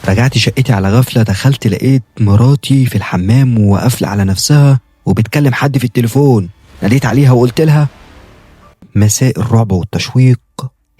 رجعت شقتي على غفلة، دخلت لقيت مراتي في الحمام وقافلة على نفسها وبتكلم حد في التليفون. ناديت عليها وقلت لها مساء الرعب والتشويق،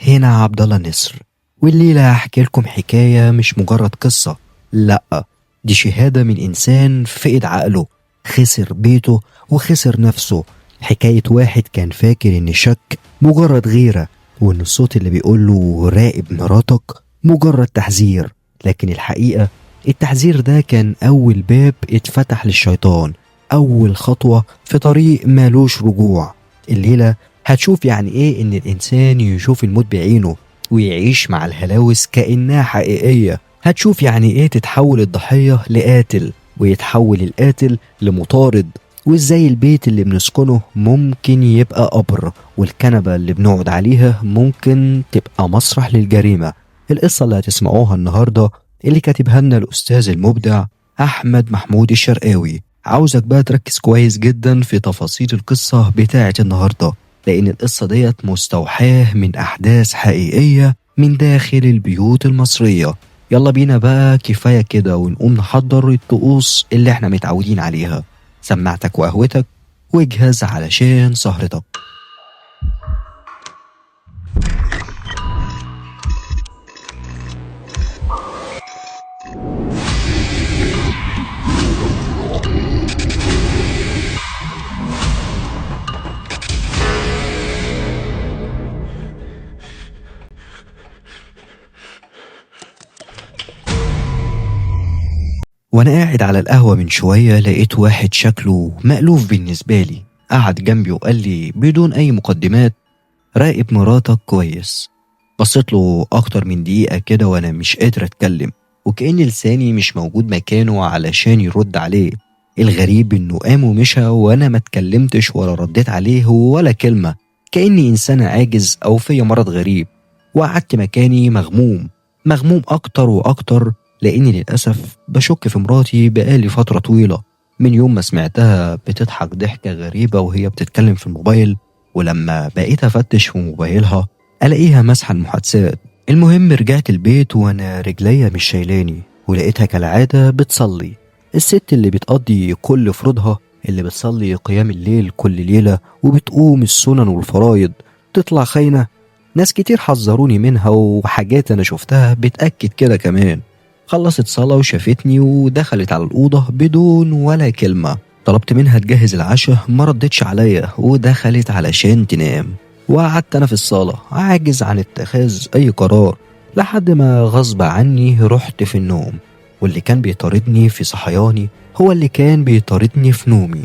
هنا عبد الله نسر، والليلة هحكي لكم حكاية مش مجرد قصة، لأ دي شهادة من إنسان فقد عقله، خسر بيته وخسر نفسه. حكاية واحد كان فاكر إن الشك مجرد غيرة، وإن الصوت اللي بيقوله راقب مراتك مجرد تحذير، لكن الحقيقة التحذير ده كان أول باب اتفتح للشيطان، أول خطوة في طريق مالوش رجوع. الليلة هتشوف يعني إيه إن الإنسان يشوف الموت بعينه ويعيش مع الهلاوس كأنها حقيقية. هتشوف يعني إيه تتحول الضحية لقاتل ويتحول القاتل لمطارد، وإزاي البيت اللي بنسكنه ممكن يبقى قبر، والكنبة اللي بنقعد عليها ممكن تبقى مسرح للجريمة. القصة اللي هتسمعوها النهاردة اللي كاتبها لنا الأستاذ المبدع أحمد محمود الشرقاوي. عاوزك بقى تركز كويس جدا في تفاصيل القصة بتاعة النهاردة، لأن القصة ديت مستوحاة من أحداث حقيقية من داخل البيوت المصرية. يلا بينا بقى، كفاية كده ونقوم نحضر الطقوس اللي احنا متعودين عليها. سماعتك وقهوتك واجهز علشان سهرتك. وانا قاعد على القهوة من شوية لقيت واحد شكله مألوف بالنسبة لي، قعد جنبي وقال لي بدون أي مقدمات: راقب مراتك كويس. بصيت له أكتر من دقيقة كده وأنا مش قادر أتكلم، وكأن لساني مش موجود مكانه علشان يرد عليه. الغريب إنه قام ومشى وأنا ما اتكلمتش ولا رديت عليه ولا كلمة، كأني إنسان عاجز أو في مرض غريب. وقعدت مكاني مغموم مغموم أكتر وأكتر، لأني للأسف بشك في مراتي بقالي فترة طويلة، من يوم ما سمعتها بتضحك ضحكة غريبة وهي بتتكلم في الموبايل، ولما بقيت أفتش في موبايلها ألاقيها مسحة المحادثات. المهم رجعت البيت وأنا رجليا مش شايلاني، ولقيتها كالعادة بتصلي. الست اللي بتقضي كل فروضها، اللي بتصلي قيام الليل كل ليلة وبتقوم السنن والفرايض، تطلع خاينة؟ ناس كتير حذروني منها، وحاجات أنا شفتها بتأكد كده كمان. خلصت صلاة وشافتني ودخلت على الأوضة بدون ولا كلمة. طلبت منها تجهز العشاء، ما ردتش عليا ودخلت علشان تنام. وقعدت أنا في الصالة عاجز عن اتخاذ أي قرار، لحد ما غصب عني رحت في النوم. واللي كان بيطاردني في صحياني هو اللي كان بيطاردني في نومي.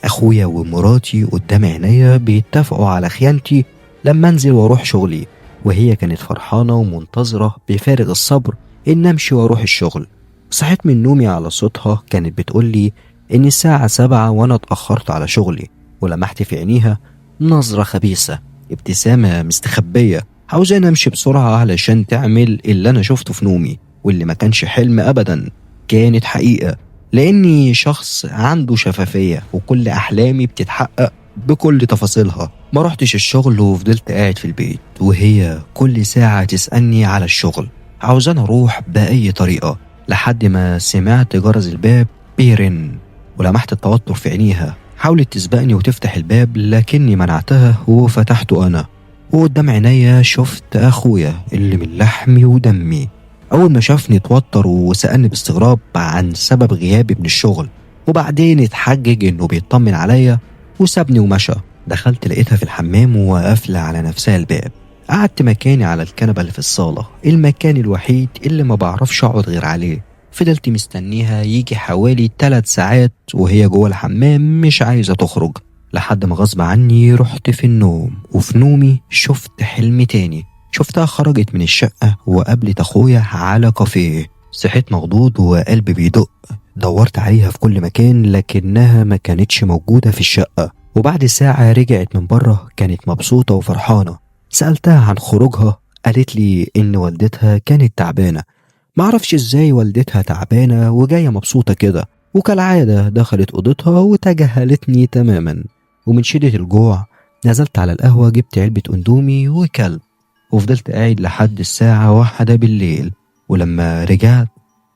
أخويا ومراتي قدام عينيا بيتفقوا على خيانتي لما أنزل وأروح شغلي، وهي كانت فرحانة ومنتظرة بفارغ الصبر إن أمشي وأروح الشغل. صحيت من نومي على صوتها، كانت بتقولي إن الساعة 7 وأنا اتأخرت على شغلي، ولمحت في عينيها نظرة خبيثة، ابتسامة مستخبية، عاوزاني أمشي بسرعة علشان تعمل اللي أنا شفته في نومي، واللي ما كانش حلم أبدا، كانت حقيقة، لأني شخص عنده شفافية وكل أحلامي بتتحقق بكل تفاصيلها. ما رحتش الشغل وفضلت قاعد في البيت، وهي كل ساعة تسألني على الشغل، عاوزاني أروح بأي طريقة، لحد ما سمعت جرس الباب بيرن، ولمحت التوتر في عينيها. حاولت تسبقني وتفتح الباب لكني منعتها وفتحته أنا، وقدام عينيا شفت أخويا اللي من لحمي ودمي. أول ما شافني اتوتر وسألني باستغراب عن سبب غيابي من الشغل، وبعدين اتحجج إنه بيطمن عليا وسابني ومشى. دخلت لقيتها في الحمام وقافلة على نفسها الباب. قعدت مكاني على الكنبة اللي في الصالة، المكان الوحيد اللي ما بعرفش أقعد غير عليه. فضلت مستنيها يجي حوالي 3 ساعات وهي جوه الحمام مش عايزة تخرج، لحد ما غصب عني رحت في النوم. وفي نومي شفت حلم تاني، شفتها خرجت من الشقة وقابلت أخويا على كافيه. صحيت مخضوض وقلبي بيدق، دورت عليها في كل مكان لكنها ما كانتش موجودة في الشقة. وبعد ساعة رجعت من بره، كانت مبسوطة وفرحانة. سألتها عن خروجها، قالت لي إن والدتها كانت تعبانة. معرفش إزاي والدتها تعبانة وجاية مبسوطة كده، وكالعادة دخلت أوضتها وتجاهلتني تماما. ومن شدة الجوع نزلت على القهوة، جبت علبة أندومي وكلب، وفضلت قاعد لحد الساعة 1 بالليل. ولما رجعت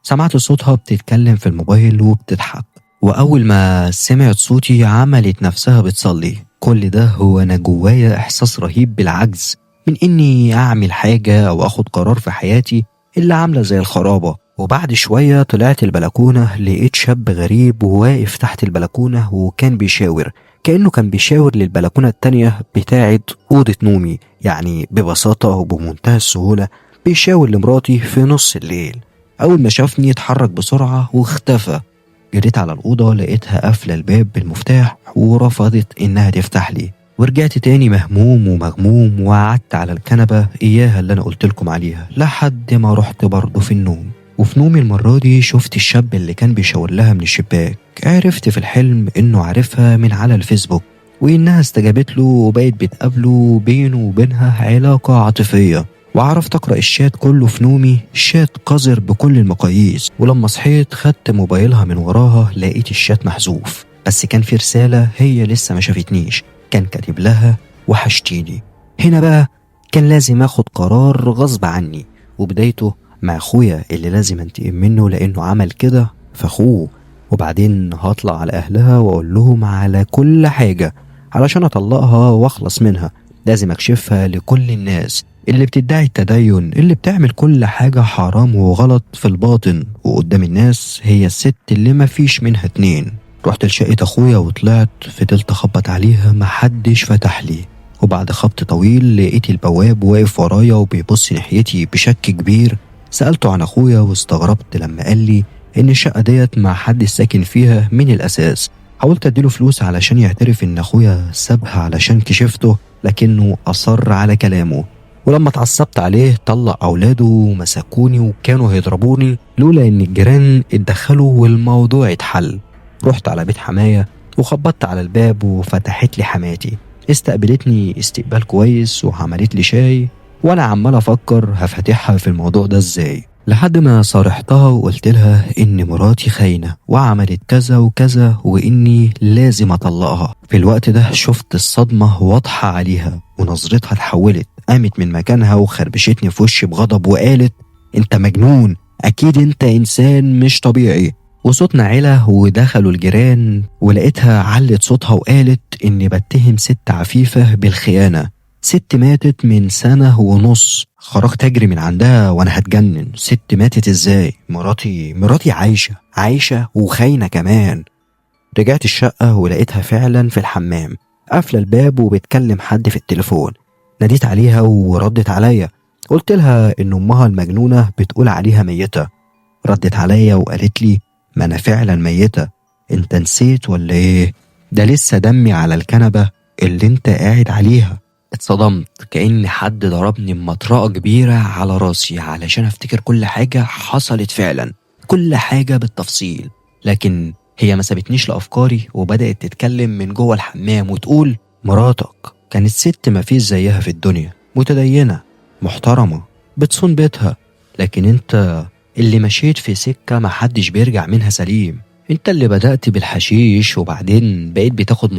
سمعت صوتها بتتكلم في الموبايل وبتضحك، وأول ما سمعت صوتي عملت نفسها بتصلي. كل ده هو أنا جوايا إحساس رهيب بالعجز من إني أعمل حاجة أو أخد قرار في حياتي اللي عاملة زي الخرابة. وبعد شوية طلعت البلكونة، لقيت شاب غريب وواقف تحت البلكونة وكان بيشاور، كأنه كان بيشاور للبلكونة التانية بتاعة أوضة نومي. يعني ببساطة وبمنتهى السهولة بيشاور لمراتي في نص الليل. أول ما شافني اتحرك بسرعة واختفى. جريت على الأوضة لقيتها قافلة الباب بالمفتاح ورفضت إنها تفتح لي. ورجعت تاني مهموم ومغموم وقعدت على الكنبة إياها اللي أنا قلت لكم عليها لحد ما رحت برضه في النوم. وفي نومي المرة دي شفت الشاب اللي كان بيشاور لها من الشباك. عرفت في الحلم إنه عارفها من على الفيسبوك، وإنها استجابت له وبقت بتقابله، بينه وبينها علاقة عاطفية. وعرفت أقرأ الشات كله في نومي، شات قذر بكل المقاييس. ولما صحيت خدت موبايلها من وراها لقيت الشات محذوف، بس كان في رسالة هي لسه ما شافتنيش، كان كاتب لها وحشتيني. هنا بقى كان لازم اخد قرار غصب عني، وبدايته مع اخويا اللي لازم انتقم منه لانه عمل كده فاخوه. وبعدين هطلع على اهلها واقول لهم على كل حاجة علشان اطلقها واخلص منها. لازم اكشفها لكل الناس اللي بتدعي التدين، اللي بتعمل كل حاجة حرام وغلط في الباطن، وقدام الناس هي الست اللي مفيش منها اتنين. رحت لشقة أخويا وطلعت، فضلت أخبط عليها محدش فتح لي. وبعد خبط طويل لقيت البواب واقف ورايا وبيبص ناحيتي بشك كبير. سألته عن أخويا واستغربت لما قال لي إن الشقة ديت مع حد ساكن فيها من الأساس. حاولت أديله فلوس علشان يعترف إن أخويا سابها علشان كشفته، لكنه أصر على كلامه. ولما اتعصبت عليه طلع أولاده ومسكوني وكانوا هيضربوني لولا إن الجيران اتدخلوا والموضوع اتحل. رحت على بيت حماية وخبطت على الباب وفتحت لي حماتي. استقبلتني استقبال كويس وعملت لي شاي، وأنا عمال أفكر هفتحها في الموضوع ده إزاي، لحد ما صارحتها وقلت لها إن مراتي خاينة وعملت كذا وكذا وإني لازم أطلقها. في الوقت ده شفت الصدمة واضحة عليها ونظرتها اتحولت، قامت من مكانها وخربشتني في وشي بغضب وقالت أنت مجنون، أكيد أنت إنسان مش طبيعي. وصوتنا علا ودخلوا الجيران، ولقيتها علت صوتها وقالت إني بتهم ست عفيفة بالخيانة، ست ماتت من 1.5 سنة. خرجت أجري من عندها وأنا هتجنن، ست ماتت إزاي؟ مراتي عايشة وخاينة كمان. رجعت الشقة ولقيتها فعلا في الحمام قافلة الباب وبتكلم حد في التليفون. ناديت عليها وردت عليا، قلت لها إن أمها المجنونة بتقول عليها ميتة. ردت عليا وقالت لي ما أنا فعلا ميتة، أنت نسيت ولا إيه؟ ده لسه دمي على الكنبة اللي أنت قاعد عليها. اتصدمت كأن حد ضربني بمطرقة كبيرة على راسي علشان أفتكر كل حاجة حصلت فعلا، كل حاجة بالتفصيل. لكن هي ما سابتنيش لأفكاري وبدأت تتكلم من جوه الحمام وتقول مراتك كانت ست ما فيش زيها في الدنيا، متدينة محترمة بتصون بيتها، لكن انت اللي مشيت في سكة ما حدش بيرجع منها سليم. انت اللي بدأت بالحشيش وبعدين بقيت بتاخد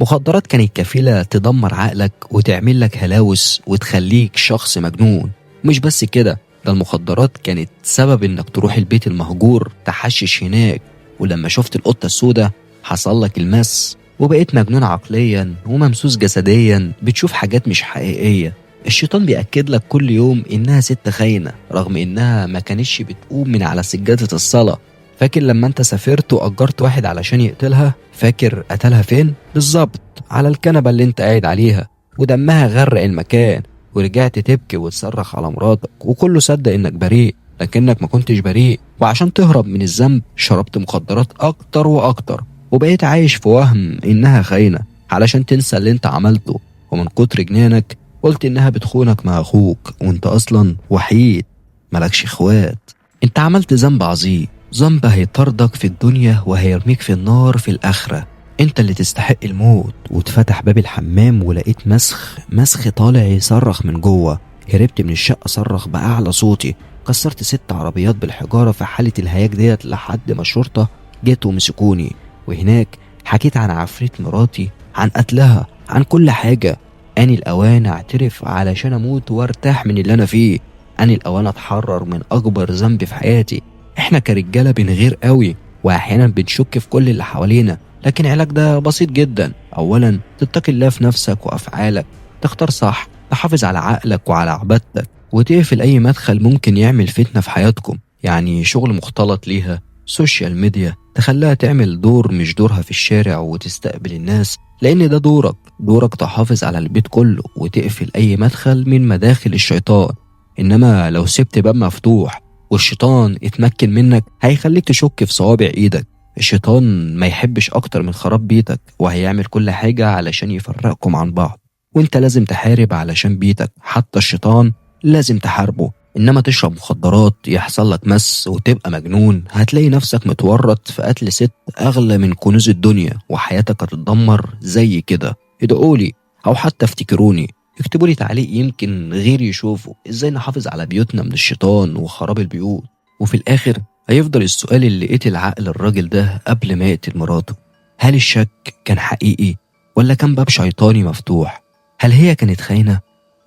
مخدرات كانت كفيلة تدمر عقلك وتعمل لك هلاوس وتخليك شخص مجنون. مش بس كده، ده المخدرات كانت سبب انك تروح البيت المهجور تحشش هناك، ولما شفت القطة السوداء حصل لك المس وبقيت مجنون عقليا وممسوس جسديا، بتشوف حاجات مش حقيقية. الشيطان بيأكد لك كل يوم إنها ست خاينة رغم إنها ما كانتش بتقوم من على سجادة الصلاة. فاكر لما أنت سافرت وأجرت واحد علشان يقتلها؟ فاكر قتلها فين؟ بالظبط على الكنبة اللي أنت قاعد عليها، ودمها غرق المكان، ورجعت تبكي وتصرخ على مراتك وكله صدق إنك بريء، لكنك ما كنتش بريء. وعشان تهرب من الذنب شربت مخدرات أكتر وأكتر، وبقيت عايش في وهم إنها خاينة علشان تنسى اللي أنت عملته. ومن كتر جنانك قلت إنها بتخونك مع أخوك، وإنت أصلا وحيد ملكش إخوات. أنت عملت ذنب عظيم، ذنب هيطردك في الدنيا وهيرميك في النار في الآخرة. أنت اللي تستحق الموت. واتفتح باب الحمام ولقيت مسخ طالع يصرخ من جوه. هربت من الشقة صرخ بأعلى صوتي، كسرت 6 عربيات بالحجارة في حالة الهياج ديت لحد ما الشرطة جت ومسكوني. وهناك حكيت عن عفريت مراتي، عن قتلها، عن كل حاجة. أني الأوان أعترف علشان أموت وارتاح من اللي أنا فيه. أني الأوان أتحرر من أكبر ذنب في حياتي. احنا كرجالة بنغير قوي، واحيانا بنشك في كل اللي حوالينا، لكن علاج ده بسيط جدا. اولا تتقي الله في نفسك وافعالك، تختار صح، تحافظ على عقلك وعلى عبادتك، وتقفل اي مدخل ممكن يعمل فتنة في حياتكم، يعني شغل مختلط ليها، social media، تخليها تعمل دور مش دورها في الشارع وتستقبل الناس، لان ده دورك، دورك تحافظ على البيت كله وتقفل اي مدخل من مداخل الشيطان. انما لو سبت باب مفتوح والشيطان اتمكن منك هيخليك تشك في صوابع ايدك. الشيطان ما يحبش اكتر من خراب بيتك، وهيعمل كل حاجة علشان يفرقكم عن بعض، وانت لازم تحارب علشان بيتك، حتى الشيطان لازم تحاربه. انما تشرب مخدرات، يحصل لك مس وتبقى مجنون، هتلاقي نفسك متورط في قتل ست اغلى من كنوز الدنيا، وحياتك هتتدمر زي كده. ادعولي او حتى افتكروني، اكتبوا لي تعليق يمكن غيري يشوفه، ازاي نحافظ على بيوتنا من الشيطان وخراب البيوت. وفي الاخر هيفضل السؤال اللي قتل عقل الراجل ده قبل ما يقتل مراته، هل الشك كان حقيقي ولا كان باب شيطاني مفتوح؟ هل هي كانت خاينة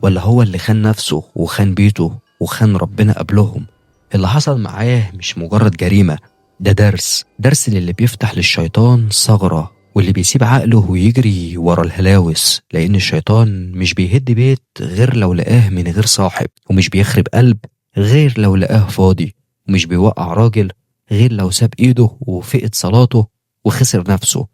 ولا هو اللي خان نفسه وخان بيته وخان ربنا قبلهم؟ اللي حصل معاه مش مجرد جريمة، ده درس، درس للي بيفتح للشيطان ثغرة واللي بيسيب عقله ويجري ورا الهلاوس، لأن الشيطان مش بيهد بيت غير لو لقاه من غير صاحب، ومش بيخرب قلب غير لو لقاه فاضي، ومش بيوقع راجل غير لو ساب إيده وفقد صلاته وخسر نفسه.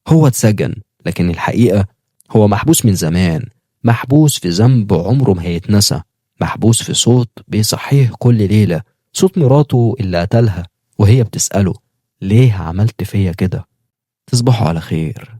هو اتسجن، لكن الحقيقة هو محبوس من زمان، محبوس في ذنب عمره ما هيتنسى، محبوس في صوت بيصحيه كل ليلة، صوت مراته اللي قتلها وهي بتسأله ليه عملت فيا كده. تصبحوا على خير.